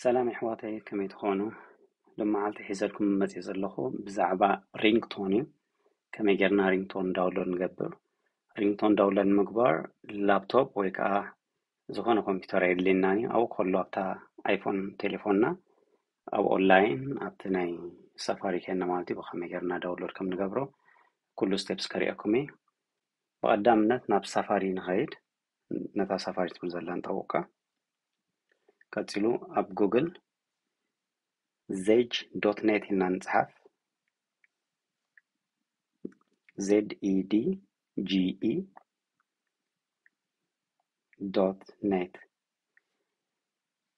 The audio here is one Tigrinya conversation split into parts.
ሰላም ኣሕዋተይ፣ ከመይ ትኾኑ? ሎመዓልቲ ሒዘልኩም መፅእ ዘለኹ ብዛዕባ ሪንግቶን እዩ። ከመይ ጌርና ሪንግቶን ዳውንሎድ ንገብር? ሪንግቶን ዳውንሎድ ንምግባር ላፕቶፕ ወይ ከዓ ዝኾነ ኮምፒውተር የድልየና እዩ። ኣብኡ ከሎ ኣብታ ኣይፎን ቴሌፎንና ኣብ ኦንላይን ኣብቲ ናይ ሳፋሪ ከና ማለት እዩ። ብኸመይ ጌርና ዳውንሎድ ከም ንገብሮ ኩሉ ስቴፕስ ከሪአኩም እየ። ብቐዳምነት ናብ ሳፋሪ ንኸይድ። ነታ ሳፋሪ ትብል ዘላ ንጠውቃ። ቀፂሉ ኣብ ጉግል ዜጅ ዶት ኔት ኢና ንፅሓፍ። Z E D G E dot net።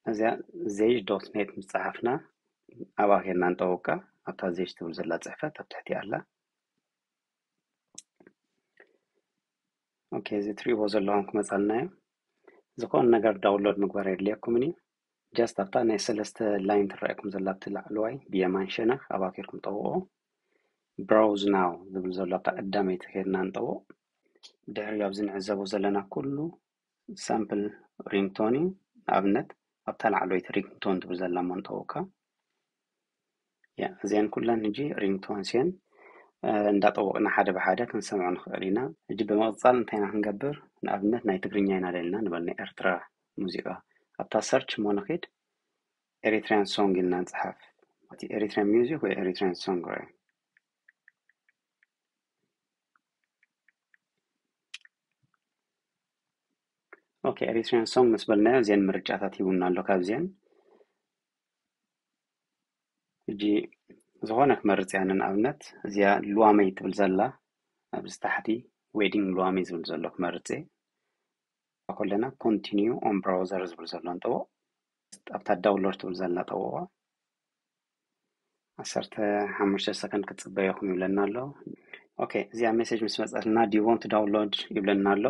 እዚኣ ዜጅ ዶት ኔት ምስ ፀሓፍና ኣብኣ ኬድና ንጠውቃ። ኣብታ ዜጅ ትብል ዘላ ፅሕፈት ኣብ ትሕቲ ኣላ። ኦኬ፣ እዚ ትሪእዎ ዘለኹም ክመፃልና እዩ። ዝኾነ ነገር ዳውንሎድ ምግባር የድልየኩምን እዩ። ጀስት ኣብታ ናይ ሰለስተ ላይን ትረኣየኩም ዘላ ኣብቲ ላዕለዋይ ብየማን ሸነኽ ኣብኣ ኬድኩም ጠውቆ። ብራውዝ ናው ዝብል ዘሎ ኣብታ ቀዳመይቲ ኬድና ንጠውቅ። ድሕሪ ኣብዚ ንዕዘቦ ዘለና ኩሉ ሳምፕል ሪንግቶን እዩ። ንኣብነት ኣብታ ላዕለወይቲ ሪንግቶን ትብል ዘላ እሞ ንጠውቃ። ያ፣ እዚአን ኩለን ሕጂ ሪንግቶንስ እየን። እ፣ እንዳጠወቅና ሓደ ብሓደ ክንሰምዖ ንኽእል ኢና። ሕጂ ብምቕፃል እንታይ ኢና ክንገብር? ንኣብነት ናይ ትግርኛ ኢና ደልና ንበል፣ ናይ ኤርትራ ሙዚቃ። ኣብታ ሰርች እሞ ንኺድ፣ ኤሪትሪያን ሶንግ ኢልና ንፅሓፍ። እቲ ኤሪትሪያን ሚውዚክ ወይ ኤሪትሪያን ሶንግ ወይ ኦኬ፣ ኤሪትሪያን ሶንግ ምስ በልናዮ እዚአን ምርጫታት ሂቡና ኣሎ። ካብዚአን ሕጂ ዝኾነ ክመርፅ እያ። ንኣብነት እዚኣ ሉዋመይ ትብል ዘላ ኣብዚ ታሕቲ ዌዲንግ ሉዋመይ ዝብል ዘሎ ክመርፅ እየ። ከለና ኮንቲኒዩ ኦን ብራውዘር ዝብል ዘሎ ንጠውቅ። ኣብታ ዳውንሎድ ትብል ዘላ ጠውቆ። ዓሰርተ ሓሙሽተ ሰከንድ ክትፅበየኹም ይብለና ኣሎ። ኦኬ፣ እዚኣ ሜሴጅ ምስ መፀትና do you want to download ይብለና ኣሎ።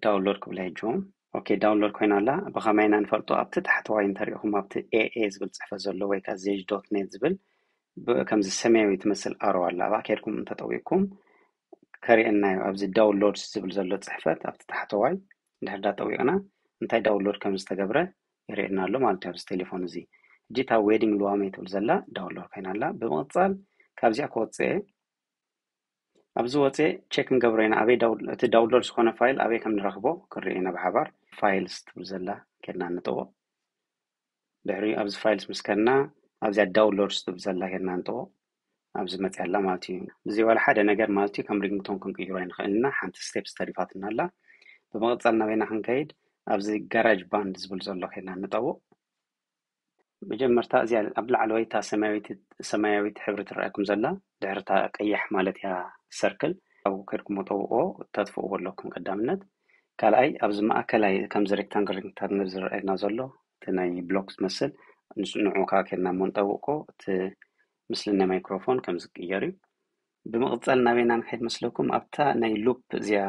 ዳውንሎድ ክብላ ሕጂ እውን። ኦኬ፣ ዳውንሎድ ኮይና ኣላ። ብኸመይ ኢና ንፈልጦ? ኣብቲ ታሕተዋይ እንተሪኢኹም ኣብቲ ኤ ኤ ዝብል ፅሕፈት ዘሎ ወይ ከዓ ዜጅ ዶት ኔት ዝብል ብ-፣ ከምዚ ሰማያዊ ትመስል ኣሮ ኣላ። ኣብኣ ኬድኩም እንተጠዊቅኩም ከሪአና እዩ። ኣብዚ ዳውንሎድ ዝብል ዘሎ ፅሕፈት ኣብቲ ታሕተዋይ እንድሕር ዳ ጠዊቅና እንታይ ዳውንሎድ ከም ዝተገብረ የርእየና ኣሎ ማለት እዩ። ኣብዚ ቴሌፎን እዚ ሕጂ እታ ዌዲንግ ሉዋመይ ትብል ዘላ ዳውንሎድ ኮይና ኣላ። ብምቕፃል ካብዚኣ ክወፅእ እየ። ኣብዚ ወፅእ ቼክ ንገብሮ ኢና ኣበይ ዳው-፣ እቲ ዳውንሎድ ዝኾነ ፋይል ኣበይ ከም ንረኽቦ ክንርኢ ኢና ብሓባር። ፋይልስ ትብል ዘላ ኬድና ንጠውቅ። ድሕሪ ኣብዚ ፋይልስ ምስ ከድና ኣብዚኣ ዳውንሎድስ ትብል ዘላ ኬድና ንጠውቅ። ኣብዚ መፅያ ኣላ ማለት እዩ። ብዘይ ዋላ ሓደ ነገር ማለት እዩ ከም ሪንግቶን ክንቅይሮ ኣይንኽእል ኢና። ሓንቲ ስቴፕስ ተሪፋትና ኣላ። ብምቕፃል ናበይና ክንከይድ? ኣብዚ ጋራጅ ባንድ ዝብል ዘሎ ኬድና ንጠውቅ። መጀመርታ እዚኣ ኣብ ላዕለወይ እታ ሰማያዊት፣ ሰማያዊት ሕብሪ ትረኣየኩም ዘላ፣ ድሕሪ እታ ቀያሕ ማለት እያ ሰርክል፣ ኣብኡ ከድኩም ጠውቆ ተጥፍእዎ ኣለኩም ቀዳምነት። ካልኣይ ኣብዚ ማእከላይ ከምዚ ሬክታንግል ሬክታንግል ዝረኣየና ዘሎ እቲ ናይ ብሎክ ዝመስል ንሱ፣ ንዑ ከዓ ኬድና እሞ ንጠውቆ እቲ ምስሊ ናይ ማይክሮፎን ከም ዝቅየር እዩ። ብምቕፃል ናበይና ንኸይድ መስለኩም? ኣብታ ናይ ሉፕ እዚኣ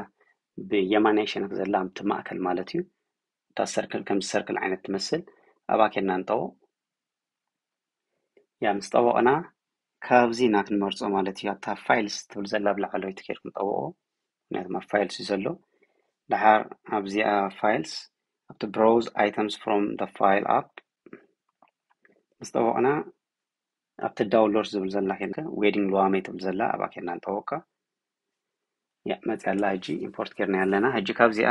ብየማናይ ሸነኽ ዘላ ኣብቲ ማእከል ማለት እዩ። እታ ሰርክል ከም ሰርክል ዓይነት ትመስል ኣብኣ ኬድና ንጠውቅ። ያ ምስ ጠወቅና ካብዚ ኢና ክንመርፆ ማለት እዩ። ኣብታ ፋይልስ ትብል ዘላ ኣብ ላዕለወይቲ ኬድኩም ጠውቁ። ምክንያቱም ኣብ ፋይልስ እዩ ዘሎ። ድሓር ኣብዚኣ ፋይልስ ኣብቲ ብራውዝ ኣይተምስ ፍሮም ደ ፋይል ኣፕ ምስ ጠወቅና ኣብቲ ዳውንሎድ ዝብል ዘላ ኬድና ዌዲንግ ሉዋመይ ትብል ዘላ ኣብኣ ኬድና ንጠውቃ። ያ መፅያ ኣላ። ሕጂ ኢምፖርት ጌርና ኣለና። ሕጂ ካብዚኣ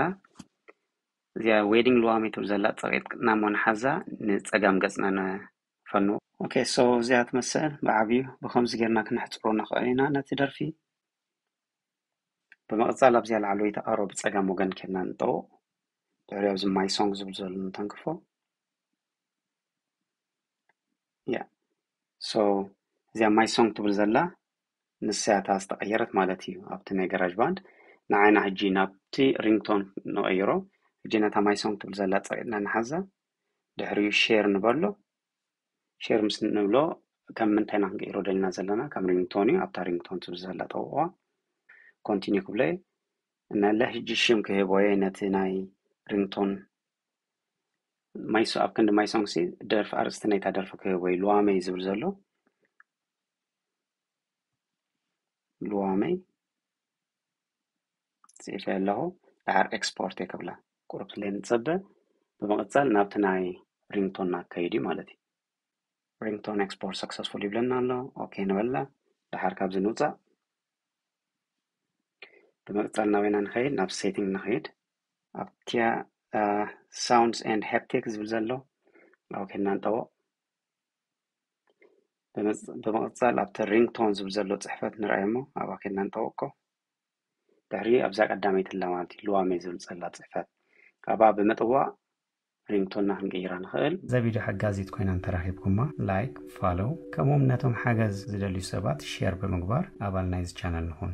እዚኣ ዌዲንግ ሉዋመይ ትብል ዘላ ፀቂጥና እሞ ንሓዛ ንፀጋም ገፅና ንፈኑ። ኦኬ፣ ሶ እዚኣ ትመስል ብዓብዩ ብከምዚ ጌርና ክነሕፅሮ ንኽእል ኢና ነቲ ደርፊ። ብምቕፃል ኣብዚኣ ላዕለወይቲ ኣሮ ብፀጋም ወገን ኬድና ንጠውቕ። ድሕሪ ኣብዚ ማይ ሶንግ ዝብል ዘሎ ንተንክፎ። ያ ሶ እዚኣ ማይ ሶንግ ትብል ዘላ ንሳ እታ ዝተቐየረት ማለት እዩ። ኣብቲ ናይ ጋራጅ ባንድ ንዓይና ሕጂ ናብቲ ሪንግቶን ንቐይሮ። ሕጂ ነታ ማይ ሶንግ ትብል ዘላ ፀቂጥና ንሓዛ። ድሕሪኡ ሼር ንበሎ። ሼር ምስ ንብሎ ከም ምንታይ ኢና ክንቅይሮ ደሊና ዘለና? ከም ሪንግቶን እዩ። ኣብታ ሪንግቶን ትብል ዘላ ጠውቕዋ። ኮንቲኒ ክብሎ እየ። እናለ ሕጂ ሽም ክህቦ እየ ነቲ ናይ ሪንግቶን ማይሶ-፣ ኣብ ክንዲ ማይ ሶንግ ሲ ደርፊ ኣርእስቲ ናይታ ደርፊ ክህቦ እዩ። ሉዋመይ ዝብል ዘሎ ሉዋመይ ጽሒፈ ኣለኹ። ድሓር ኤክስፖርት እየ ክብላ። ቁሩብ ስለ ንጸበ፣ ብምቕጻል ናብቲ ናይ ሪንግቶንና ክከይድ እዩ ማለት እዩ። Ringtone export successful ይብለና ኣሎ። ኦኬ ንበላ። ድሓር ካብዚ ንውፃእ። ብምቕፃል ናበይና ንኸይድ? ናብ setting ንኸይድ። ኣብቲያ sounds and haptic ዝብል ዘሎ ኣብኡ ኬድና ንጠወቕ። ብምቕፃል ኣብቲ ሪንግቶን ዝብል ዘሎ ፅሕፈት ንርኣዮ እሞ ኣብኣ ኬድና ንጠወቕ። ድሕሪ ኣብዛ ቀዳመይቲ ኣላ ማለት እዩ፣ ልዋመይ ዝብል ዘላ ፅሕፈት፣ ኣብኣ ብምጥዋቕ ሪንግቶንና ክንቅይራ ንኽእል። እዛ ቪድዮ ሓጋዚት ኮይና እንተረኺብኩማ፣ like፣ follow፣ ከምኡውን ነቶም ሓገዝ ዝደልዩ ሰባት share ብምግባር ኣባል ናይዚ ቻነል ንኹን።